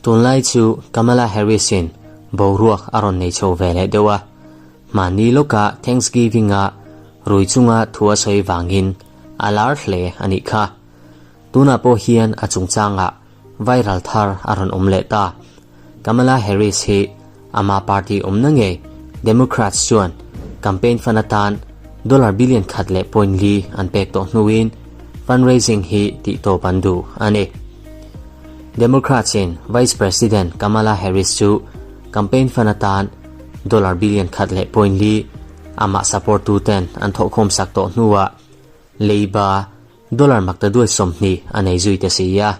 Tunlai chu Kamala Harris-in boruak a rawn nei chho ve leh deuh a, mahni lawka Thanksgiving-a rui chunga thu a sawi vangin a lar hle a nih kha. Tunah pawh hian a chungchangah viral thar a rawn awm leh ta. Kamala Harris hi ama party awmna ngei Democrats chuan campaign fund atan dollar billion khat leh point li an pek tawh hnuin fundraising hi tihtawp an duh a ni. Democrats in Vice President Kamala Harris chu campaign fund atan dollar billion khat leh point li amah support tu ten an thawhkhawm sak tawh hnuah leiba Dollar maktaduai 20 a nei zui ta si a,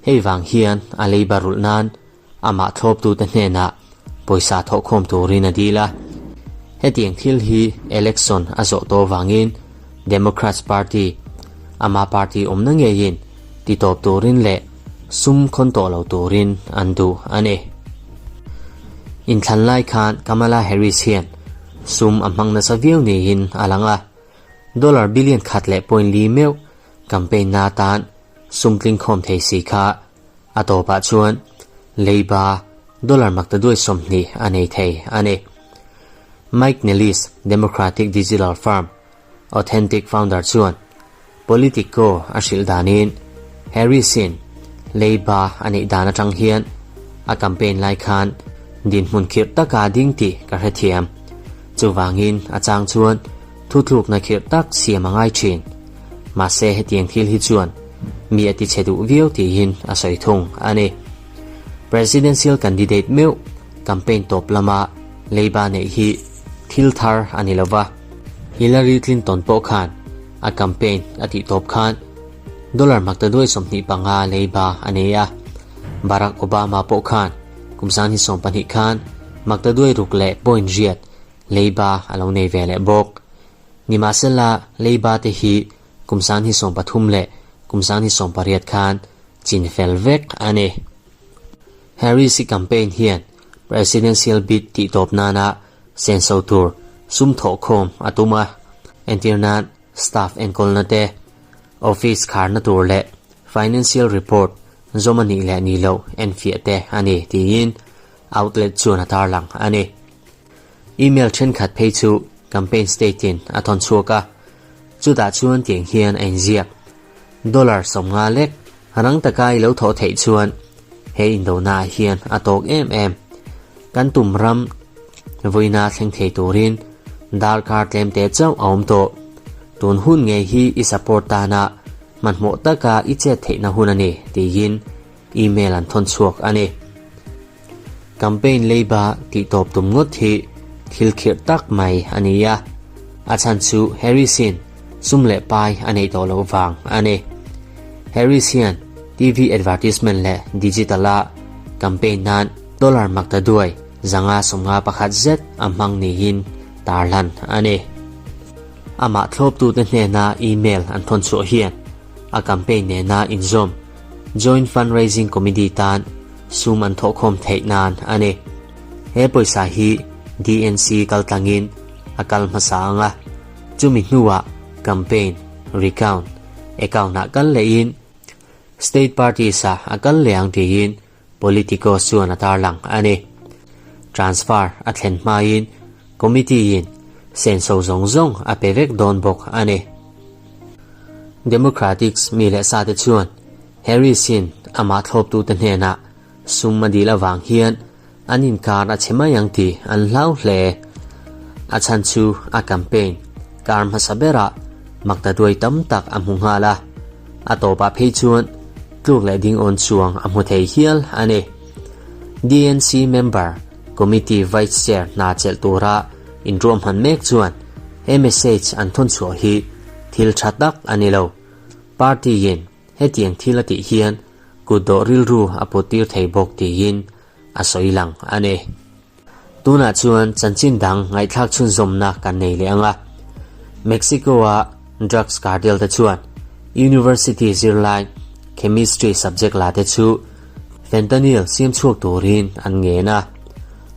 hei vang hian a leiba rulh nan amah thlawptute hnenah pawisa thawhkhawm turin a dil a. Hetiang thil hi election a zawh tawh vangin Democrats Party, ama party awmna ngeiin titawp turin leh sum khawn tawh lo turin an duh a ni. Inthlan lai khan Kamala Harris hian sum a hmang nasa viau niin a lang a. Dollar billion khat leh point li meuh campaign na atan sum tling khawm thei si kha a tawpah chuan leiba dollar maktaduai 20 a nei thei a ni. Mike Nellis, Democratic digital firm Authentic founder chuan Politico a hrilh danin Harris-in leiba a neih dan atang hian a campaign lai khan dinhmun khirh taka ding tih ka hrethiam. Chuvangin a chang chuan Thutlukna khirh tak siam a ngai thin. Mahse hetiang thil hi chuan mi a tichhe duh viau tiin a sawi thung a ni. Presidential candidate meuh campaign tawp lama leiba neih hi thil thar a ni lova. Hillary Clinton pawh khan a campaign a tih tawp khan dollar maktaduai 25 leiba a nei a. Barack Obama pawh khan kum 2020 khan maktaduai ruk leh point riat Leiba a lo nei ve leh bawk. Nimahsela, leiba te hi kum 2013 leh kum 2018 khan chin fel vek a ni. Harris-i campaign hian presidential bid tihtawp nana senso tur sum thawhkhawm a tum a, entir nan staff enkawlna te, office kharna tur leh financial report zawm a nih leh nih loh enfiah te a ni tiin outlet chuan a tarlang a ni. Email thenkhat phei chu campaign state in a thawn chhuak a, chutah chuan tiang hian a inziak. Dollar 50 lek rang taka i lo thawh theih chuan he indona ah hian a tawk em em. Kan tum ram vawiina thleng thei turin darkar tlem te chauh a awm tawh. Tun hun ngei hi i support tana hmanhmawh taka i chet theihna hun a ni tiin email an thawn chhuak a ni. Campaign leiba tih tawp tum ngawt hi thil khirh tak mai a ni a, a chhan chu Harris-in sum leh pai a neih tawh loh vang a ni. Harris hian TV advertisement leh digital-a campaign nan dollar maktaduai 551 zet a hmang niin tarlan a ni. Amah thlawptute hnena email an thawn chhuah hian a campaign nena inzawm Joint Fundraising Committee tan sum an thawhkhawm theih nan a ni. He pawisa hi DNC kaltlangin a kal hmasa ang a, chumi hnuah campaign recount account-ah kal lehin state parties-ah a kal leh ang tiin Politico chuan a tarlang a ni. Transfer a thlen hmain committee-in senso zawng zawng a pe vek dawn bawk a ni. Democratics mi leh sate chuan Harris-in amah thlawptute hnenah sum a dil avang hian an inkar a chhe mai ang tih an hlau hle. A chhan chu a campaign kar hmasa berah maktaduai tam tak a hmu nghal a, a tawpah phei chuan tluk leh ding awn chuang a hmu thei hial a ni. DNC member, committee vice chair hna chelh tura inruahman mek chuan he message an thawn chhuah hi thil tha tak a ni lo. Party-in hetiang thil a tih hian kutdawh rilru a put tir thei bawk tiin a sawi lang a ni. Tunah chuan chanchin dang ngaihthlak chhunzawmna kan nei leh ang a. Mexico-a drugs cartel te chuan university zirlai chemistry subject la te chu fentanyl siam chhuak turin an ngen a,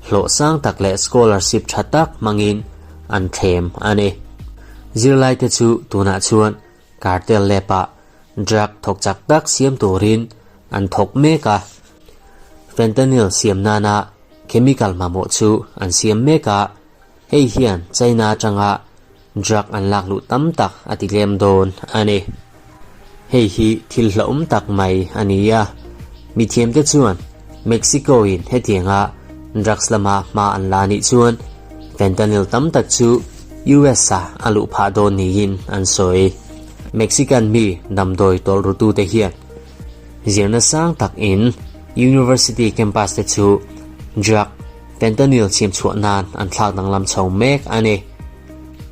hlawh sang tak leh scholarship tha tak hmangin an thlem a ni. Zirlai te chu tunah chuan cartel lab-ah. Drug thawk chak tak siam turin an thawk mek a. Fentanyl siam nana chemical mamawh chu an siam mek a, hei hian China atanga drug an lak luh tam tak a ti tlem dawn a ni. Hei hi thil hlauhawm tak mai a ni a, mithiamte chuan Mexico-in hetianga drugs lama hma an la nih chuan fentanyl tam tak chu US-a a luh phah dawn niin an sawi. Mexican mi damdawi tawlh rutute hian zirna sang tak in University campus te chu drug fentanyl siam chhuah nan an thlak danglam chho mek a ni.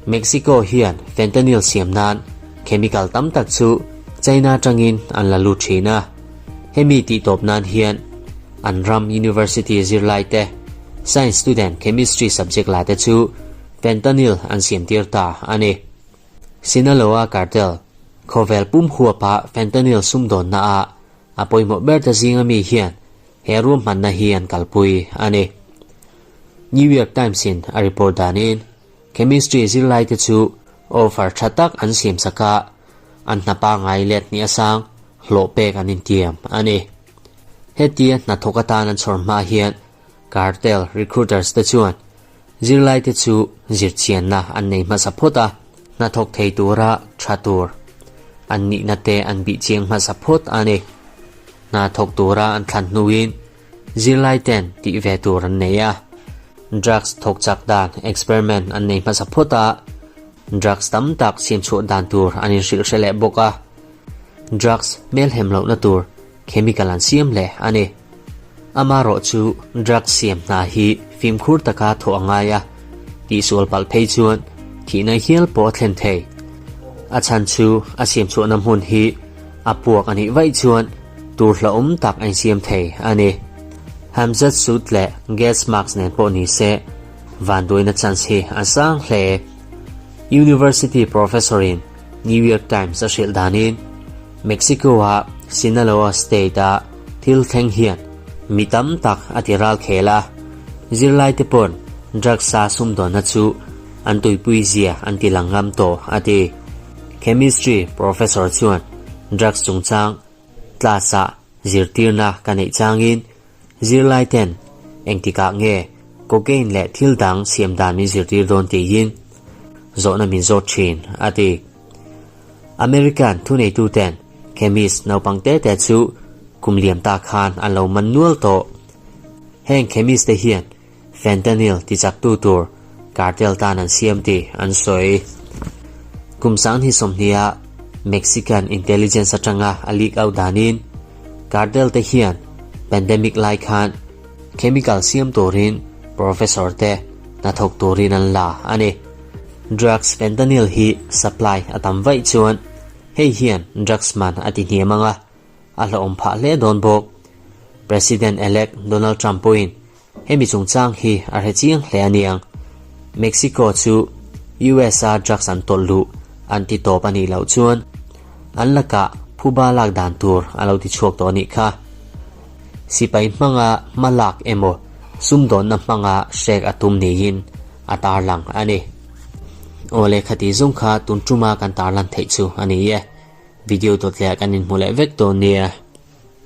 Mexico hian fentanyl siam nan chemical tam tak chu China atangin an la lut thin a. Hemi tih tawp nan hian an ram university zirlai te, science student chemistry subject la te chu fentanyl an siam tir ta a ni. Sinaloa Cartel, khawvel pum huapa fentanyl sumdawnna ah a pawimawh ber ta zinga mi hian he ruahmanna hi an kalpui a ni. New York Times in a report danin chemistry zirlai te chu offer tha tak an siam sak a, an hna pangngai let hnih a sang hlawh pek an intiam a ni. Hetia hnathawk atan an chhawr hma hian Cartel recruiters te chuan zirlaite chu zirchianna an nei hmasa phawt a, hnathawk thei tura tha tur an nihna te an bih chiang hmasa phawt a ni. Hna thawk tura an thlan hnuin zirlaiten tih ve tur an nei a, drugs thawk chak dan experiment an nei hmasa phawt a, drugs tam tak siamchhuah dan tur an inhrilh hre leh bawk a, drugs hmelhem lohna tur chemical an siam leh a ni. Amarawh chu drugs siam hna hi fimkhur taka thawh a ngai a, tihsual palh phei chuan thihna hial pawh a thlen thei. A chhan chu a siam chhuahna hmun hi a puak a nih vaih chuan tur hlauhawm tak a insiam thei a ni. Hamzat suit leh gas mask nen pawh ni se vanduaina chance hi a sang hle. University professor-in New York Times a hrilh danin Mexico-a Sinaloa state-a thil thleng hian mi tam tak a ti ral khel a, zirlaite pawn drugs-a sumdawnna chu an tuipui zia an ti lang ngam tawh a ti. Chemistry professor chuan drugs chungchang class-ah zirtirna ka neih changin zirlaiten engtikah nge cocaine leh thil dang siam dan min zirtir dawn tiin zawhna min zawt thin a ti. American thuneituten chemist naupang te te chu kum liam ta khan an lo man nual tawh. Heng chemist te hian fentanyl tichaktu tur cartel tan an siam tih an sawi. Kum sang hi sawmhnia Mexican intelligence atanga a leak out danin cartel te hian pandemic lai khan chemical siam turin professor te hnathawk turin an la a ni. Drugs fentanyl hi supply a tam vaih chuan hei hian drugs man a ti hniam ang a, a hlauhawm phah hle dawn bawk. President-elect Donald Trump pawhin hemi chungchang hi a hre chiang hle a niang. Mexico chu US-a drugs an tawlh luh an ti tawp a nih loh chuan an lakah phuba lak dan tur a lo ti chhuak tawh a nih kha. Sipai hmanga hma lak emaw sumdawnna hmanga hrek a tum niin a tarlang a ni. Awle khati zawng kha tun tuma kan tarlan theih chu a ni e. Video dawt leh ah kan inhmu leh vek dawn nia.